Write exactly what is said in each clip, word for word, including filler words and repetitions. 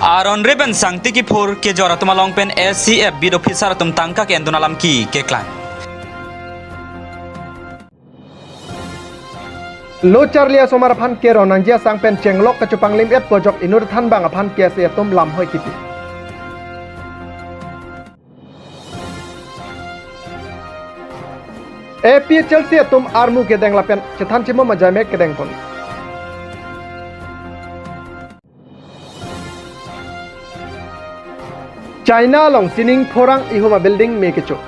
Aron Re pen Sangti Kiphur kejor atum along pen A C F beat officer atum tangka ke-endun alam ke keklang. Lo charli asomar aphan keron nangji asang pen chenglok kachepanglim-et pu ajok inut thanbang aphan K S A atum lamhoi kipi. A P H L C atum armu kedeng lapen chethan chimom ajai me kedengpon. China along sining phorang ihum abuilding me kecho.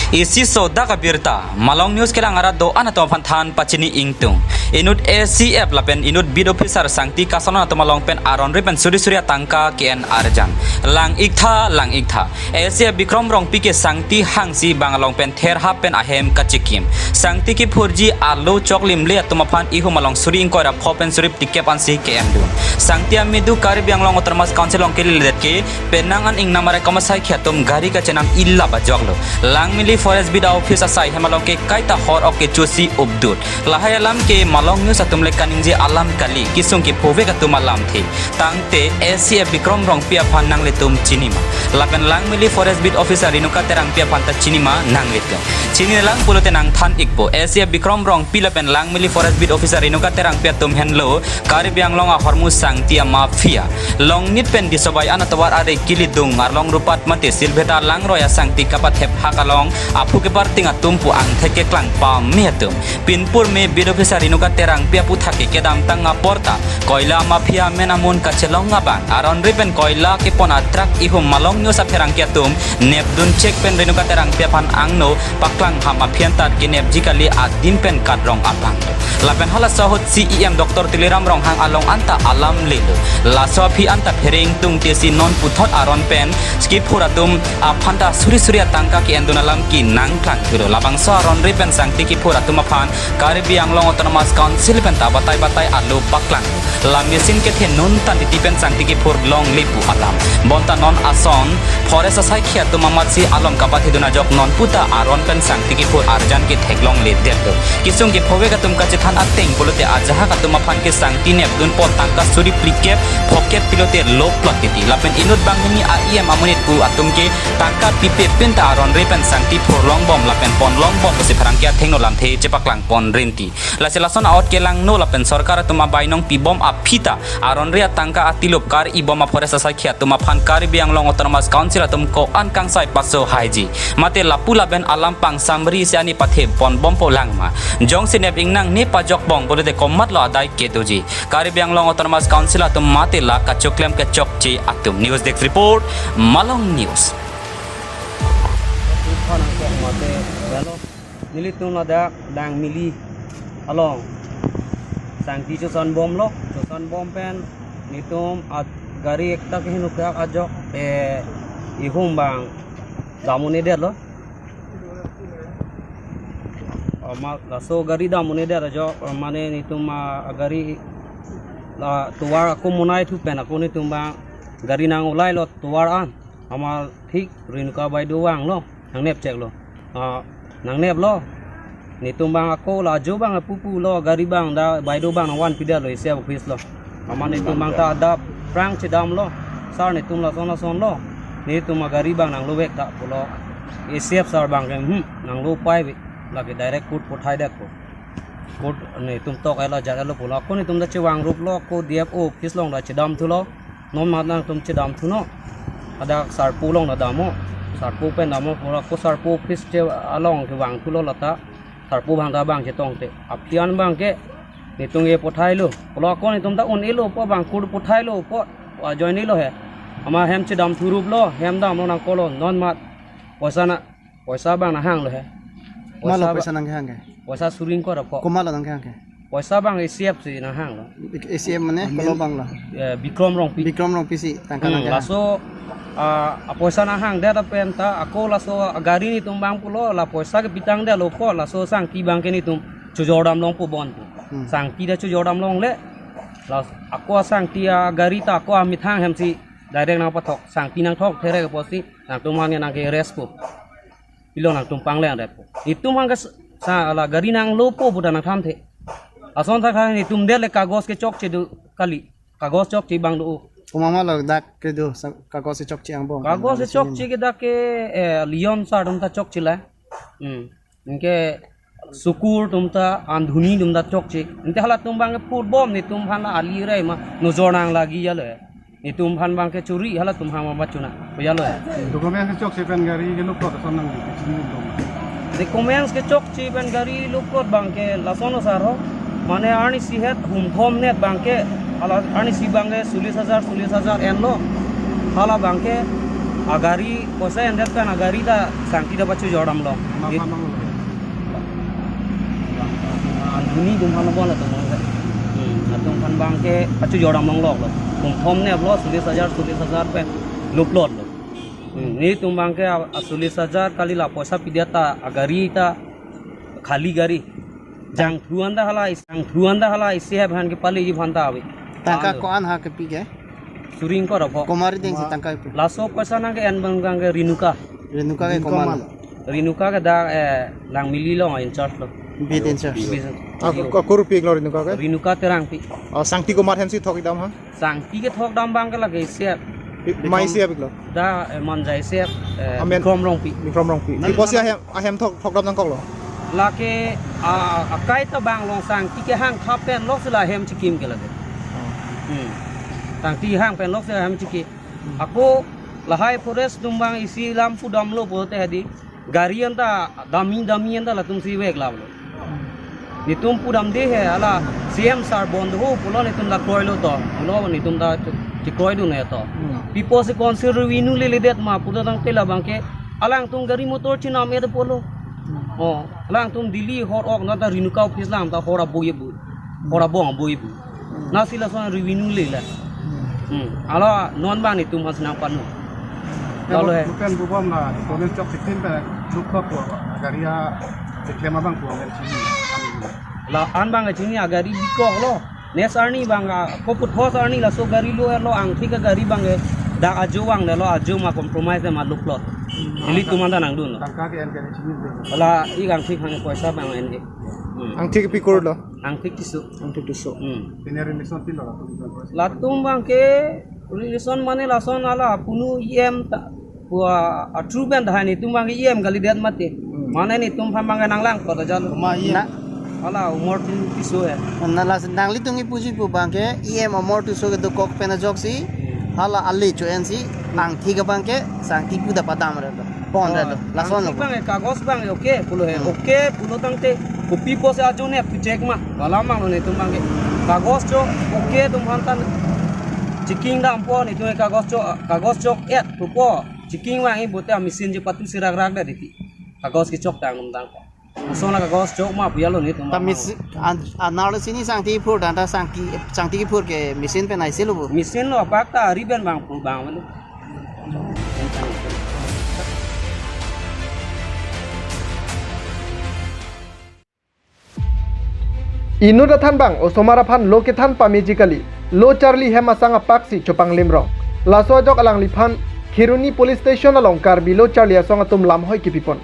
Isi sodak abirta, Malong News kelang arat do-an atum aphan than pachini ingtung. Inut A C F lapen inut beat officer Sangti kasalon atum along pen Aron Re pen suri suri atangka ke-en arjan. Lang-iktha, lang-iktha. A C F Bikrom Rongpi ke Sangti hangsi bang along pen therhap pen ahem kachikim. Sangti Kiphurji alo choklimle atum aphan ihum along suri ingkoi ra pho pen suri phlikep ansi ke-endun. Sangti amedu Karbi Anglong Autonomous Council along keledet ke penang an ingnam arai komasai ke atum gari kachenam illa ba joklo. Langmili Forest Beat office asai hem along ke kaita hor ok kechosi updut. Lahai alam ke Malong News atum le kaningje alam kali, kesung kephovek atum alamthe. Tangte A C F Bikrom Rongpi aphan nanglitum chinima? Lapen Langmili Forest Beat Officer Renuka Terangpi aphan ta chinima nanglitum? Chinilang pulote nangthan ikpo. A C F Bikrom Rongpi lapen Langmili Forest Beat Officer Renuka Terangpi atum henlo Karbi Anglong ahormu sangti amafia. Longnit pen disobai an atovar are kelidung arlong rupat mate silbheta langroi asangti kapathep hak along aphu keparting atum pu angthek keklang pame atum. Pinpur me beat officer Renuka Terangpi aputhak ke kedamtang apor ta koila mafia amen amun kachelong abang Aron Re pen koila kepon atruck ihum Malong News apherangke atum nepdun chek pen Renuka Terangpi aphan angno paklang ham aphi antar kenepji kali adim pen kadrong abang. Lapen halaso ahut C E M Doctor Tuliram Ronghang along anta alam lelo. Laso aphi anta phereng tungte si non puthot Aron pen Kiphur atum aphan ta suri suri atangka ke-endun alam ke nangklang thulo. Labangso Aron Re pen Sangti Kiphur atum aphan Karbi Anglong Autonomous Council pen ta batai batai alo paklang. La machine kethe non tan titi pen Sangti Kiphur longle pu alam. Bonta non ason Forest asaikhi atum amatsi alom kapathedun ajok non puta Aron pen Sangti Kiphur arjan ke theklongledetlo. Kesung kephovek atum kachethan ateng pulote ajahak atum aphan ke sangti nepdun po tangka suri phlikep phokep pilote lo plot titi. Lapen inut banghini a E M amonit pu atum ke tangka pipe pinta Aron Re pen Sangti phurlongbom lapen ponlongbom pusi pherangke athengno lamthe chepaklang pon rinti. Lasi lason a-ot kelangno lapen sorkar atum abainong pibom aphi ta Aron Re atangka atilup kar-ibom a-forest asaikhi atum aphan Karbi Anglong Autonomous Council atum ko-an kangsai paso haiji. Mate lapu laben alam pangsamri si ani pathe ponbompo langma. Jongsi nep ingnang ne pajokbom pulote komatlo adai kedoji. Karbi Anglong Autonomous Council atum mate la kachoklem kechokche atum. News Desk Report, Malong News. Nelitum ladak Langmili along sangti chosonbomlo, chosonbom pen nelitum a-, gari ekta ke henukak ajok, eh, ihum bang dam un-edetlo. Ama laso gari dam un-edet ajok, mane nelitum a, agari la tovar ako monai thu pen ako nelitum bang gari nang-ulailo tovar an. Ama thik Renuka Baideo vanglo, nangnep cheklo. Ah, nangneplo. Nelitum bang ako la ajo bang apupulo, gari bang dak Baideo bang nangvanpidetlo, isi office lo. Ama nelitum bang ta adap phrang chedamlo. Sir, nelitum lason lasonlo. Nelitum agari bang nanglovek ta pulo. A C F sir bang ke, hmm, nanglo pai ve. Lake direct court pothai detpo. Court nelitum tok elo jat elo pulo. Ako nelitum ta chevang ruplo, ako D F O office along ta chedam thulo. Non mat nangtum chedam thunon. Hadak Sarpo along ta damnon. Sarpo pen damnon pulo, ako Sarpo office che along kevang thulo lata. Sarpo bang ta bang chetongte. Aphi an bang ke nelitum ke pothailo. Pulo ako nelitum ta un-elo po bang kur pothailo po. Ajoinelo he. Ama hem chedam thuruplo, hem damlo nangkoklo, non mat. Poisa na, poisa bang nanghanglo he. Malo poisa ba-, poisa nanghang ke? Poisa suri ingkoi ra pho. Komatlo nanghang ke? Poisa bang A C F si nanghanglo. A C F mane? Amen. Kolo banglo? Eh, Bikrom Rongpi. Bikrom Rongpi si tangka, hmm, nanghang. Laso, ah, apoisa nanghangdet pen ta, ako laso agari nelitum bang pulo, la poisa kepitangdetlo ko, laso sangti bang ke nelitum chojordam longpo bon. Hmm. Sangti ta chojordam longle. Las-, ako asangti agari ta ako amethang hem si direct nangpathok. Sangti nangthok therek apotsi nangtum aphan ke nangke-arrest po. Pilo nangtum pangleng det po. Nelitum aphan ke s-, ta la gari nanglopo pu ta nangthamthe. Ason ta kha netum det le kagos kechokche do kali. Kagos chokche abang do. Komat ma lo dak kedo sa-, kagos chokche angbong. Kagos chokche ke dak ke, eh, Leon sir atum ta chokche la. Hmm. Anke Sukur atum ta, an Dhoni atum ta chokche. Ante halatum abang ke phurbom netum aphan la ali rai ma nojor nang lagi ya lo. Netum aphan abang ke churi halatum aphan ma bachuna. Ko ya lo. Documents kechokche pen gari ke lo plot ason nang di, chini dong. Documents kechokche pen gari lo plot abang ke lason lo sir ho. Mane arnisi het humthom net abang ke, hala arnisi abang ke solis hajar, solis hajar enlo. Hala abang ke agari poisa endet pen agari ta sangti ta pachojor damlo. Maphan nang lo. An Dhoni atum aphan lo bon latum abang ke. Hmm, latum aphan abang ke pachojor dam longlok lo. Humthom neplo, solis hajar, solis hajar pen lo plot lo. Hmm, netum abang ke a, a solis hajar kali la poisa pidet ta agari ta khali gari. Jangthu anta hala is-, jangthu anta hala isi aphan kepaleji aphan ta ave. Tangka alo. Ko-an ha kepi ke? Suri ingkoi ra pho. Komat ri dengsi tangka kepi? Laso poisa nang ke-en abang ke Renuka. Renuka ke komat lo? Renuka ke dak, eh, Langmili along in charge lo. Beat in charge. Beat in charge. Ako, ako korupi lo Renuka ke? Renuka Terangpi. Oh, sangti komat ahem si thok-ik dam ha? Sangti kethok dam abang ke lake isi ap. Pi-, mai isi ap-ik lo? Da, eh, Manja isi ap, eh, amen. Bikrom Rongpi. Bikrom Rongpi. Nang pi apotsi ahem, ahem thok, thok dam nangkok lo? Lake, ah, akai ta abang along sangti kehang thap pen lok si la ahem chikim ke lake. Oh. Hmm. Sangti hang pen lok si la ahem chikim. Hmm. Ako lahai forest atum abang isi lam pudamlo pulote hadi. Gari anta dami dami anta latum si vek lam lo. Netum pudamde he hala C M sir bon do ho pulo netum ta kroilo to. Pulo netum ta chekroidun he to. Hmm. Pi apotsi council revenue leledet ma pulo tangte labang ke alangtum gari motor chinam-et pulo. Hmm. Oh, alangtum Delhi hor ok na ta Renuka office alam ta hor abui abui. Hor abong abui abui. Hmm. Lasi lason revenue le la. Hmm. Hmm. Hala non abang netum aphan si nangpanu. Lalu he. Bukan bubom la, konen chok sitin pe lukho po, gari a, diklem abang po, ngan chini. La an abang chini agari bikok lo. Next arni abang a, ko puthot arni laso gari lo, lo angthik agari abang ke. Dak ajo abang lo, ajo ma compromise ma lo plot. Hmm. Ilitum anta nangdun lo. Tangka ke-en gari chini lo. La ik angthik abang poisa abang en ik. Hmm. Angthik pi kur lo? Angthik tiso. Angthik tiso. Hmm. Pine relation pilo latum? Latum abang ke relation mane lason hala punu E M ta. Pu a, a true pen dah netum abang ke E M kalidet mati. Hmm. Mane netum aphan abang ke nanglang kota jalo. Ma E M. Na. Hala umor tin tiso he. Na las nanglitum kipuji pu abang ke E M umor tiso ke dokok pen ajoksi. Hmm. Hala ale cho-en si angthik abang ke sangti pu ta padam re lo. Pon re lo. Oh, lason lo. Angthik abang ke kagos abang ke okay pulo he. Hmm. Okay pulo tangte kopi apotsi ajo ne pu check ma. Hala abang lo netum abang ke. Kagos chok okay atum aphan ta checking dampo netum ke kagos chok, kagos chok-et pupo. Checking abang ke bote a machine je patu si rak rak da diti. Kagos kechok tang atum tang. Lason la kagos chok ma pu ya lo netum. Ta abang. Mis-, an, an arlo si ne sangti phur dan ta sangti, sangti kephur ke machine pen ai si lo bo. Machine lo apak ta ari pen abang phur abang lo. Inut athan abang osomar aphan lo kethan pameji kali, lo charli hem asang apak si chopanglim rong. Laso ajok alangliphan Kheroni Police Station along Karbi lo charli asong atum lamhoi kepipon.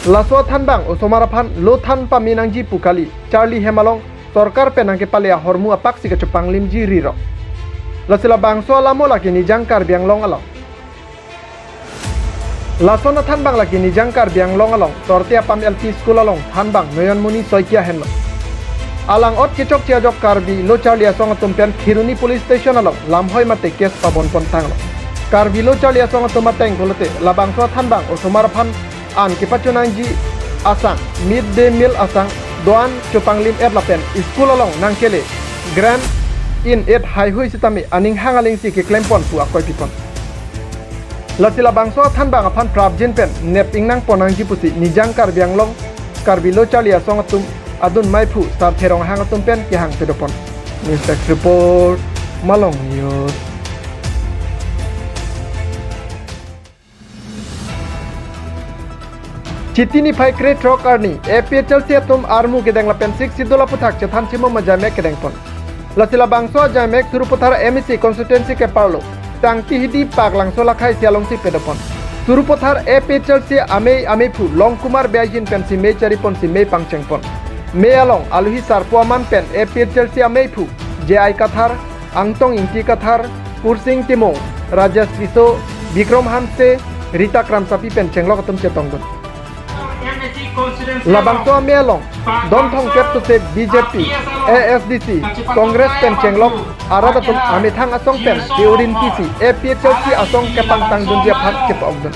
Laso athan abang osomar aphan lo than pame nangji pu kali, charli hem along sorkar pen nangkepale ahormu apak si kachopanglimji ri rong. Lasi labangso alamo lake Nijang Karbi Anglong along. Lason athan abang lake Nijang Karbi Anglong along, Torte Apam L P School along than abang Noyonmoni Saikia henlo. Alang ot kechokche ajok Karbi lo charli asong atum pen Kheroni Police Station along lamhoi mate case pabonpon tanglo. Karbi lo charli asong atum ateng pulote labangso athan abang osomar aphan an kepachonangji asang, mid day meal asang, do-an chopanglim-et lapen school along nangkele, grant in-et haihui sitame aning hang aling si keklempon pu akoi pipon. Lasi labangso athan abang aphan prapjin pen nep ingnangpon nangji pusi Nijang Karbi Anglong, Karbi lo charli asong atum adun maiphu Sarthe Ronghang atum pen kehang pedopon. News Desk Report, Malong News. Chiti niphai krethrok arni, A P H L C atum armu kedeng lapen Sixth Schedule aputhak chethan chimo ajaimek kedengpon. Lasi labangso ajaimek Sarupathar M A C constituency keparlo, Tangtihidi Park Langso Lakhai isi alongsi pedopon. Sarupathar A P H L C amei ameiphu Longkumar Bey ahin pensi mei chariponsi mei pangchengpon. Mei along aluhi sarpo aman pen A P H L C ameiphu J I Kathar, Angtong Ingti Kathar, Kursing Timung, Rajesh Tisso, Bikram Hanse, Rita Kramsapi pen chenglok atum chetongdun. Labangso amei along don thomkep tuse B J P, A S D C, Congress pen chenglok arat atum amethang asong pen ke-urin pisi A P H L C asong kepangtangdunji aphan chepa-okdun.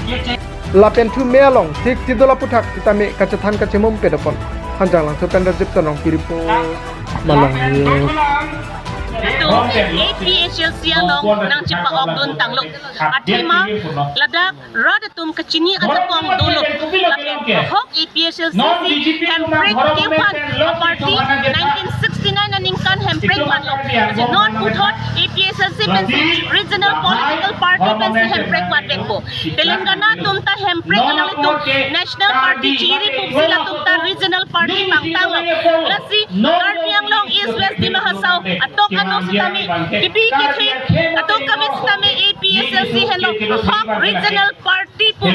Lapen thu mei along sik chidul aputhak sitame kachethan kachemum pedopon. Hanjanglangso pen Rajib Sonrong Piripo, Malong News. Atum A P H L C along nangchepa-okdun tanglo. Athema ladak rat atum kachini ajapong dolo. Lapen ahok A P H L C si Hemprek kephan a-party nineteen sixty-nine aningkan Hemprek vanlo. Lasi non puthot A P H L C pensi regional political party pensi Hemprek vanvekpo. Telangana atum ta Hemprek alanglitum national party chiri pusi latum ta regional party pangtanglo. Lasi Karbi Anglong East West Dima Hasao atok ano sitame kipi kethe atok kave sitame A P H L C henlo ahok regional party pu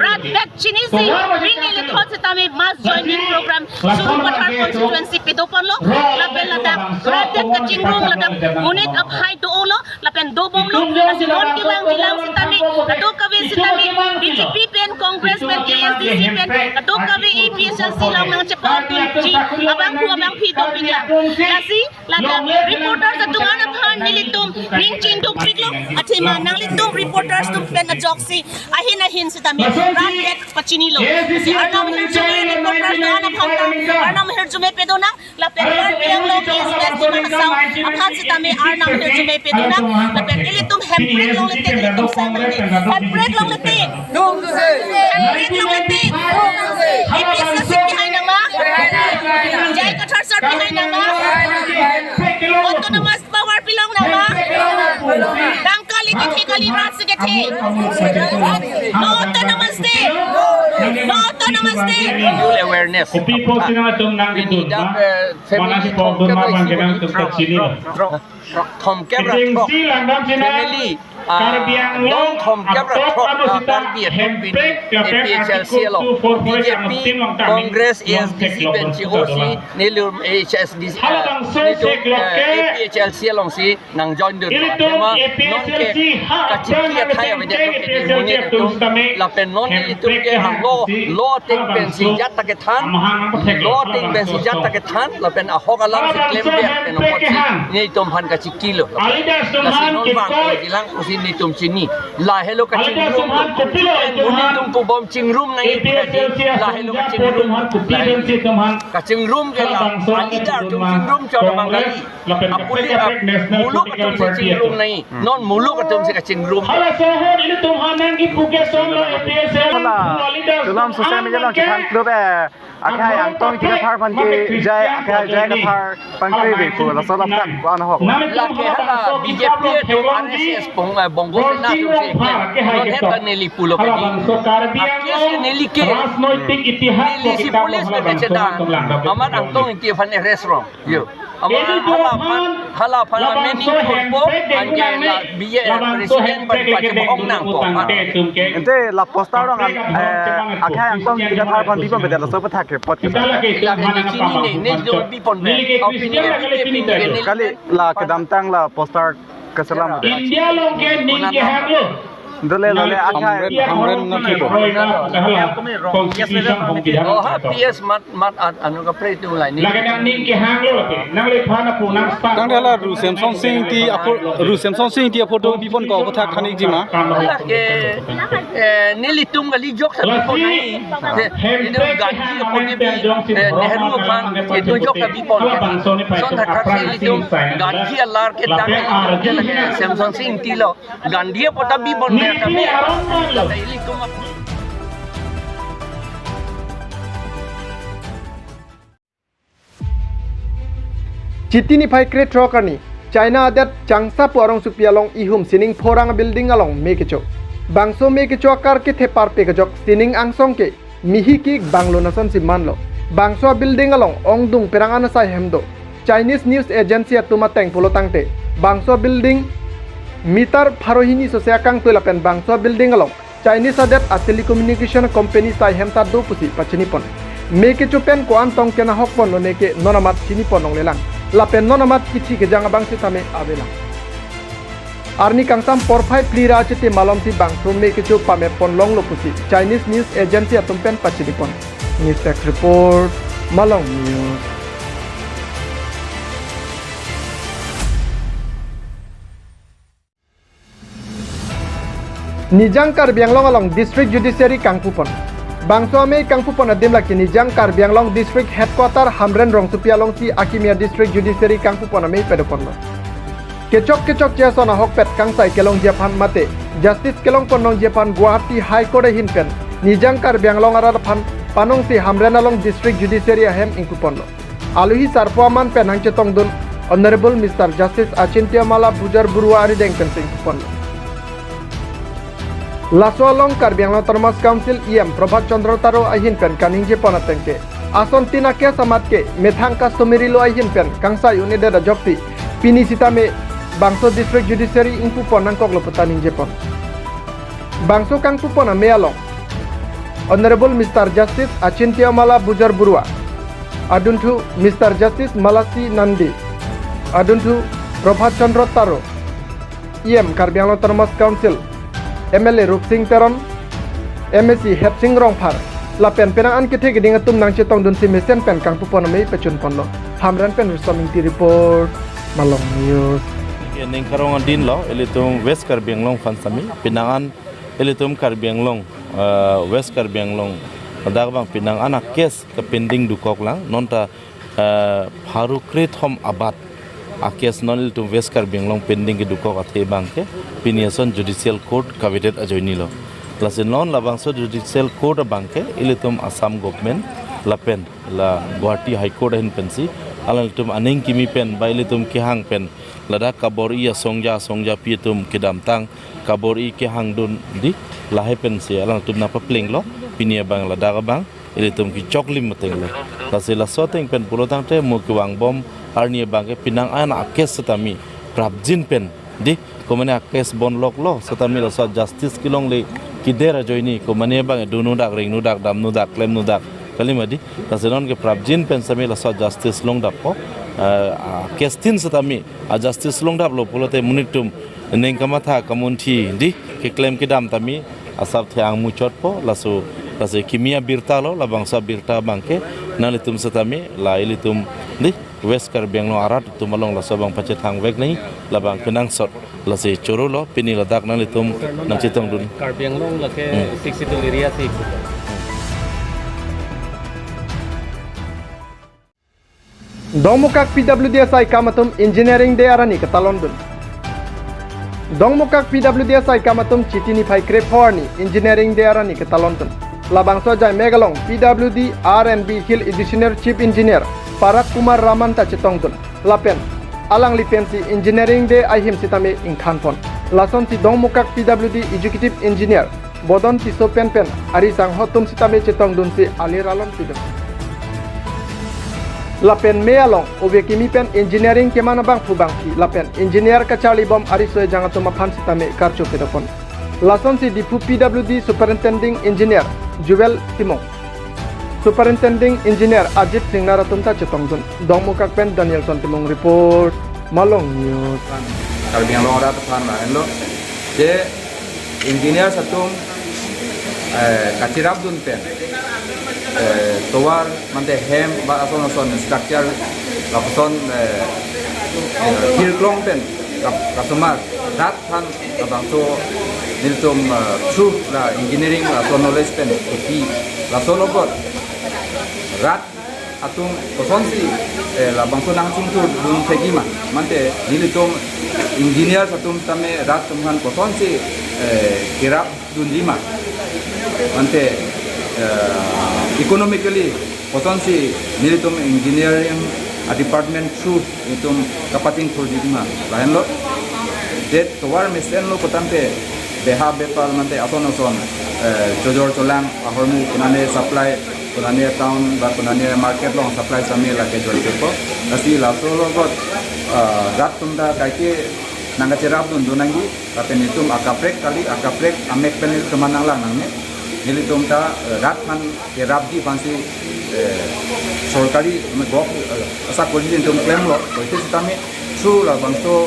rat det chinisi pini lethot sitame mass joining program Sarupathar constituency pedoponlo. Lapen ladak rat det kachingrum ladak monit aphai dolo. Lapen dobomlo. Lasi non kevang jilang sitame atok kave sitame B J P pen Congress pen A S D C pen atok kave A P H L C along nangchepa-okdunji abangphu abangphi dopiklang. Lasi ladak reporters atum an aphan nelitum ning chingdukpiklo. Athema nanglitum reporters atum pen ajoksi ahin ahin sitame rat det pachinilo. Lasi Arnam Hirjume reporters atum an aphan ta Arnam Hirjume pedonang. Lapen Karbi Anglong East West Dima Hasao aphan sitame Arnam Hirjume pedonang. Lapen ilitum Hemprek longle te, ilitum sang nangne. Hemprek longle te. Hemprek longle te. A P H L C behind nangma? J I Kathar sir behind nangma? Autonomous power pilong nangma? Dangka le kethe kali rat si kethe. No autonomous te. No autonomous te. Youth awareness. Kopi po sinang atum nangdun ma? Family mana si pok dun ma bang kenang atum kachini. Thomkep ra thomkep ra thomkep ra thomkep. Family, ah, Karbi Anglong thomkep ra atok thomkep ano sita Karbi atum pini Hemprek lapen A P H L C along Article two four four B J P, ano tim long tangni Congress, A S D C pen si-o si nelitum H S D C, halabangso nelitum, sek loke eh, A P H L C alongsi nangjoindun. Ilitum athema A P H L C nonke ha kachingki athai avedet lo ke A P H L C monit atum atum sitame lapen non ilitum Hemprek ke ha lo, si lo ateng pensi halabangso jat ta kethan, amahang nangpathek lo ateng pensi jat ta kethan lapen ahok alam si klem halabangso pen Hemprek ke apotsi ha nelitum aphan kachingkilo. Alidas atum aphan lasi non bang kikoi ko jilang pusi nelitum chini. Lahelo kachingrum lo. Alidas atum aphan kopilo itum aphan. Monit atum pubom chingrum nangji. A P H L C lahelo asong japo kachingrum atum aphan kopi lahelo. Pensi atum aphan. Kachingrum ke la halabangso alidas atum atum aphan chingrum chot abang Congress kali. Lapen apuli kaprek ap-, National muluk Political atum si Party chingrum atum nangji. Hmm. Non muluk atum si kachingrum. Halaso ahut ilitum aphan nangkipu ke asonlo A P H L C hala, along leaders tulam atum social media along aphan ke chethan klub, eh, akhai Angtong Ingti Kathar aphan ke jai, akhai J I Kathar pangkri be pu laso lam than ko-an ahok. Lake hala B J P atum R S S pong, eh, Bongo Sena atum si klem. Non het ta neli pulo kali. Akes neli ke. Neli si police pen kachedang. Amat Angtong Ingti aphan arrest rong. Yo. Ama hala aphan, hala aphan amen ingthurpo, anke la B J P president pen pachebong nangpo. Ante la poster rong, eh, akhai Angtong Ingti Kathar aphan bipon bedet laso aputhak ke pot ke. Ila ke neli chini ne, ne jo bipon be. Opinion B J P ne. Kali la kedamtang la poster keselam. India along ke ning kehanglo. Dole dole akhai. Hamren, hamren na thebo. Constitution hong bidhan. Oh, ha, P S mat, mat at, anu kaprek atum lahai ni. Lake nangning kehanglo lake. Nanglephan apo nang start. Tangte hala Ru Semsonsing Ingti apho, Ru Semsonsing Ingti apho to bipon ko aputhak than-ikji ma? Lake, eh, nelitum kali jok sa bipon nangji. Eh, Hemprek itum Gandhi apho kehan amen pen jongsi eh, Nehru aphan, eh, to jok sa bipon. Halabangso ni pai son to thakthak si aphrang ilitum sing sai. Gandhi alar ke lapen tang ilitum ke lake Semsonsing Ingti lo. Gandhi apot ta bipon ber kami. Nelitum aron man lo. Chiti niphai krethrok arni, China adet Changsha pu arongsopi along ihum sining phorang building along mei kecho. Bangso mei kecho akar kethe parpe kejok sining angsong ke mihi kik banglo nasonsi manlo. Bangso building along ongdung perang anasai hem do. Chinese news agency atum ateng pulo tangte, bangso building meter pharo hini sose akangtui lapen bangso building along Chinese adet a telecommunication company sai hem ta do pusi pachinipon. Me kecho pen ko-an tong kenahok ponlo neke non amat chinipon longlelang. Lapen non amat kithi kejang abang sitame avelang. Arni kangsam porphai phli ra achiti malomsi bangso me kecho pamepon longlo pusi Chinese news agency atum pen pachinipon. News Desk Report, Malong News. Nijang Karbi Anglong along District Judiciary kangpupon. Bangso amei kangpupon adim lake Nijang Karbi Anglong District Headquarter Hamren Rongsopi alongsi akimi a-District Judiciary kangpupon amei padoponlo. Kechok kechokche ason ahokpet kangsai kelongji aphan mate justice kelongpon longji aphan Guwahati High Court ahin pen Nijang Karbi Anglong arat aphan panongsi Hamren along District Judiciary ahem ingpuponlo. Alohi sarpo aman pen nangchetongdun Honorable Mister Justice Achintyamala Bujar Baruah arideng pensi ingpuponlo. Laso along Karbi Anglong Autonomous Council E M Prabhat Chandra Taro ahin pen kaningjepon ateng ke, asontin a-case amat ke methang customary law ahin pen kangsai un-edet ajoksi pini sitame bangso District Judiciary ingpupon nangkoklo puta ningjepon. Bangso kangpupon amei along Honorable Mister Justice Achintyamala Bujar Baruah, adunthu Mister Justice Malasi Nandi, adunthu Prabhat Chandra Taro, E M Karbi Anglong Autonomous Council, M L A Rupsing Teron, M A C Hepsing Rongphar, lapen penang an kethe keding atum nangchetongdunsi mesen pen kangpupon amei pachunponlo. Hamren pen Risom Ingti report, Malong News. Ke ningkarong adin lo, ilitum West Karbi Anglong aphan sitame, penang an ilitum Karbi Anglong, eh, West Karbi Anglong, ladak abang penang an a-case ke-pending dokoklang, non ta, eh, pharo krethom abat a-case non ilitum West Karbi Anglong pending kedokok athe abang ke, pini ason Judicial Court kavedet ajoinelo. Lasi non labangso Judicial Court abang ke, ilitum Assam Government, lapen la Guwahati High Court ahin pensi, alanglitum aning kimi pen, ba ilitum kehang pen, ladak kabor-i asongja, asongjapi atum kedamtang kabor-i kehangdun dei, lahai pensi alangtum nangpaplenglo, pini abang ladak abang ilitum kechoklim ateng lo. Lasi laso ateng pen pulotangte mo kevangbom arni abang ke penang an a-case sitame prapjin pen dei, komane a-case bonloklo sitame laso justice kelongle keder ajoine, komane abang dunnodak, rengnodak, damnodak, klemnodak, kalima dei. Lasi non ke prapjin pen sitame laso justice longdappo, eh, a-case tin sitame a-justice longdaplo pulote monit atum ning kamatha kamunthi dei, keklem kedam tame asap the-ang muchotpo, laso, laso kimi abirta lo, labangso abirta abang ke nanglitum sitame, la ilitum dei, West Karbi Anglong arat atum along laso abang pachethangvek nangji, labang kenangsot, lasi choro lo, pini ladak nanglitum nangchetongdun. Karbi Anglong lake Hmm. sixty-two area si. Dongmukak P W D asai kam atum Engineering Day arni ketalondun. Dongmukak P W D asai kam atum Chiti niphai krepho arni Engineering Day arni ketalondun. Labangso ajai mek along P W D R and B Hill Divisional Chief Engineer Parak Kumar Raman ta chetongdun. Lapen alangli pensi Engineering Day ahim sitame ingthanpon. Lasonsi Dongmukak P W D Executive Engineer Bodon Tisso pen pen ari sangho atum sitame chetongdunsi alir alon pidun. Lapen mei along ove kimi pen engineering keman abangphu bangphi lapen engineer kacharlibom ari sohejang atum aphan sitame karcho pedopon. Lasonsi Diphu P W D Superintending Engineer Jewel Timung, Superintending Engineer Ajit Singnar atum ta chetongdun. Dongmukak pen Danielson Timung report, Malong News. Karbi Anglong arat aphan lahenlo je engineer atum, eh, kachirapdun pen, eh, tovar mate hem ba ason ason structure lapuson, eh, eh, hirklong pen kap-, kasomar rat aphan labangso nelitum, eh, through la engineering laso knowledge pen kopi laso logot rat atum kosonsi, eh, labangso nangchingthurdun thekji ma, mate nelitum engineer atum tame rat atum aphan kosonsi, eh, kerapdunji ma, mate, eh, economically kosonsi nelitum engineering a-department through nelitum kapachingthurji ma, lahenlo. Det tovar mesenlo putangte beha bepal mate ason ason, eh, chojor cholang ahormu konane supply, konane town ba konane market along supply sitame lake jolkepo. Lasi laso logot, eh, rat atum ta kaike nangkacherapdun do nangji, lapen nelitum akaprek kali, akaprek amek pen nelitum nanglang nangne. Nelitum ta, eh, rat aphan kerapji aphansi, eh, sorkari, govt, eh, asakori nelitum klemlo, koite sitame through labangso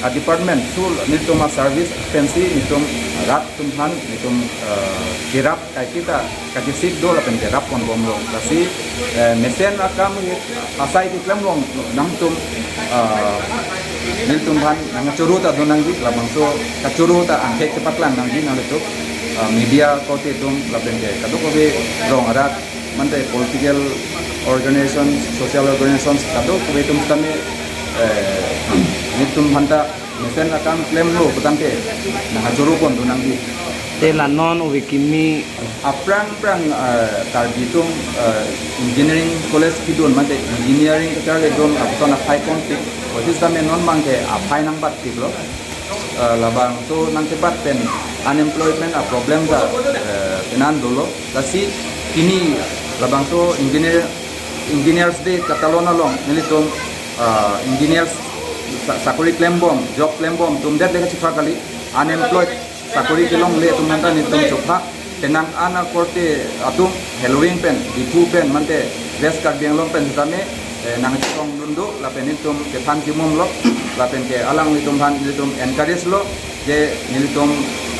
a-department, through nelitum a-service pensi nelitum rat atum aphan nelitum, eh, kerap kaike ta kachesik do lapen kerap ponbomlo. Lasi, eh, mesen akam asai keklem along nangtum, eh, nelitum aphan nangkachoro ta do nangji, labangso kachoro ta angthek chepaklang nangji nanglitum, eh, media korte atum lapen ke kadokave rong arat mate political organization, social organizations kadokave atum sitame, eh, nelitum aphanta mesen akam klemlo putangte nangkachoro pon do nangji. Te la non ove kimi aphrang aphrang, eh, Karbi atum, eh, engineering college kedun mate engineering kacharlidun apuson aphai ponpik. Koite sitame non abangke aphai nangbatpiklo. Eh, labangso nangchebat pen unemployment a-problem ta, eh, penan dolo. Lasi pini labangso engineer, Engineers Day katalon along nelitum, eh, engineers sa-, sakori klembom, job klembom atum det le kachepha kali, unemployed sakori kelongle atum aphanta nelitum chopha, penang an akorte atum heloving pen, Diphu pen mate West Karbi Anglong pen sitame, eh, nangchetongdun do, lapen nelitum kethan chimumlo, lapen ke alanglitum aphan nelitum encourage lo, je nelitum,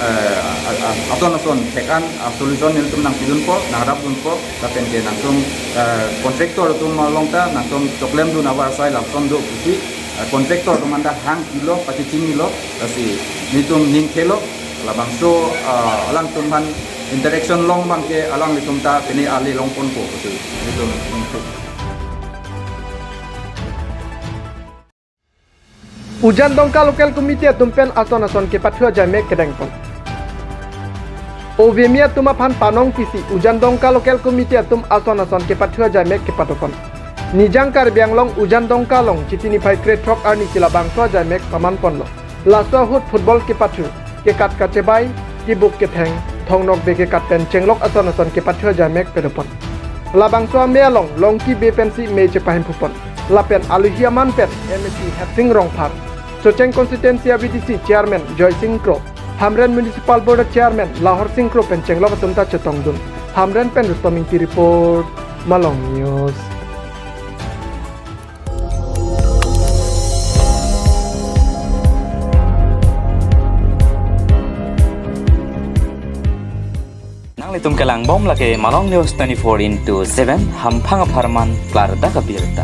eh, a-, a-, ason ason thek an a-solution nelitum nangpidunpo, nangrapdunpo, lapen ke nangtum, eh, contractor atum along ta nangtum choklemdun avarsai lapuson do pusi, eh, contractor atum aphanta hang ilo, pachechinilo, lasi nelitum ning khelo, labangso, eh, alangtum aphan interaction long abangke alanglitum ta pine ale longponpo pusi nelitum ning khelo. Ujan Dongka Local Committee atum pen ason ason kepathu ajaimek kedengpon. Ovemi atum aphan panong pisi Ujan Dongka Local Committee atum ason ason kepathu ajaimek kepadopon. Nijang Karbi Anglong Ujan Dongka along Chiti niphai krethrok arni si labangso ajaimek pamanponlo. Laso ahut football kepathu, kekat kachebai, kebuk ketheng, thongnok be kekat pen chenglok ason ason kepathu ajaimek padopon. Labangso amei along Longki Bey pensi mei chepahimpupon. Lapen alohi aman pen M A C Hersing Rongphar, Socheng Constituency a-V D C Chairman Joysing Kro, Hamren Municipal Board Chairman Lahorsing Kro pen chenglok atum ta chetongdun. Hamren pen Rustom Ingti report, Malong News. Nanglitum kelangbom lake Malong News twenty-four into seven, hamphang apharman klardak abirta.